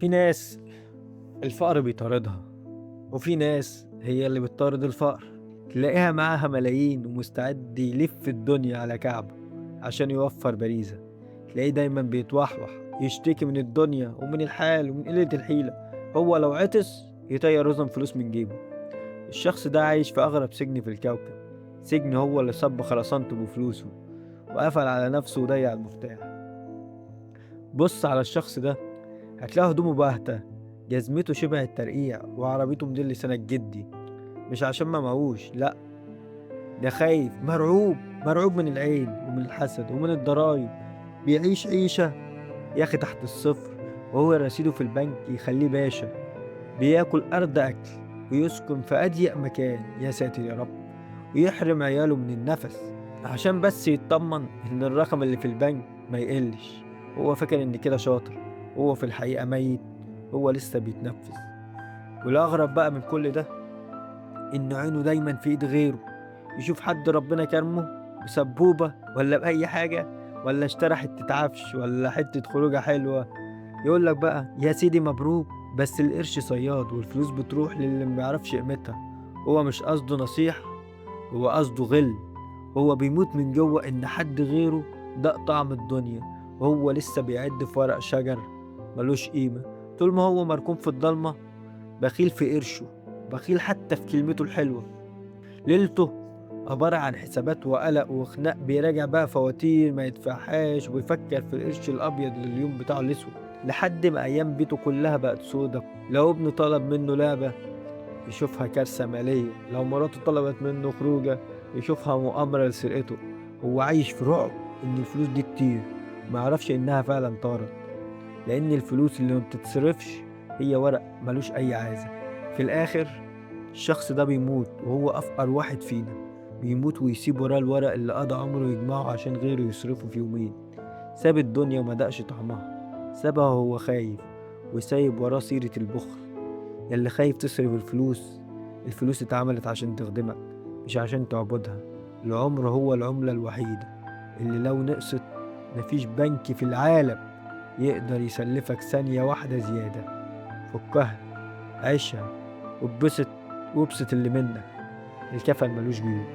في ناس الفقر بيطاردها، وفي ناس هي اللي بتطارد الفقر. تلاقيها معاها ملايين ومستعد يلف الدنيا على كعبه عشان يوفر بريزة. تلاقيه دايما بيتوحوح، يشتكي من الدنيا ومن الحال ومن قلة الحيلة. هو لو عطس يطير رزم فلوس من جيبه. الشخص ده عايش في أغرب سجن في الكوكب، سجن هو اللي صب خرسانته بفلوسه وقفل على نفسه وضيع المفتاح. بص على الشخص ده، هتلاقي هدومه باهتة، جزمته شبه الترقيع، وعربيته موديل سنة جدي. مش عشان ما معهوش، لا، ده خايف، مرعوب، مرعوب من العين ومن الحسد ومن الضرايب. بيعيش عيشة يا أخي تحت الصفر، وهو رصيده في البنك يخليه باشا. بياكل أرض أكل ويسكن في أضيق مكان، يا ساتر يا رب، ويحرم عياله من النفس عشان بس يطمن إن الرقم اللي في البنك ما يقلش. هو فاكر إن كده شاطر، هو في الحقيقة ميت، هو لسه بيتنفس. والأغرب بقى من كل ده إن عينه دايما في إيد غيره. يشوف حد ربنا كرمه بسبوبة ولا بأي حاجة، ولا اشترى حتة عفش ولا حتة خروجة حلوة، يقول لك بقى يا سيدي مبروك، بس القرش صياد والفلوس بتروح للي ما بيعرفش قيمتها. هو مش قصده نصيحة، هو قصده غل. هو بيموت من جوه إن حد غيره دق طعم الدنيا، وهو لسه بيعد في ورق شجر ملوش قيمة. طول ما هو مركون في الضلمة، بخيل في قرشه، بخيل حتى في كلمته الحلوة. ليلته عبارة عن حسابات وقلق وخناق، بيراجع بقى فواتير ما يدفعهاش، وبيفكر في القرش الأبيض لليوم بتاعه الأسود، لحد ما أيام بيته كلها بقت سودة. لو ابنه طلب منه لعبة يشوفها كارثة مالية، لو مراته طلبت منه خروجة يشوفها مؤامرة لسرقته. هو عايش في رعب إن الفلوس دي تطير، ما يعرفش إنها فعلا طارت، لأن الفلوس اللي ما بتتصرفش هي ورق ملوش أي عازة. في الآخر الشخص ده بيموت وهو أفقر واحد فينا، بيموت ويسيب وراه الورق اللي قضى عمره يجمعه عشان غيره يصرفه في يومين. ساب الدنيا وما دقش طعمها، سابها وهو خايف، وسايب وراه سيرة البخل. يلي خايف تصرف الفلوس، الفلوس اتعملت عشان تخدمك مش عشان تعبدها. العمر هو العملة الوحيدة اللي لو نقصت مفيش بنك في العالم يقدر يسلفك ثانية واحدة زيادة. فكها، عيشها، واتبسط، وابسط اللي منك. الكفن ملوش جيوب.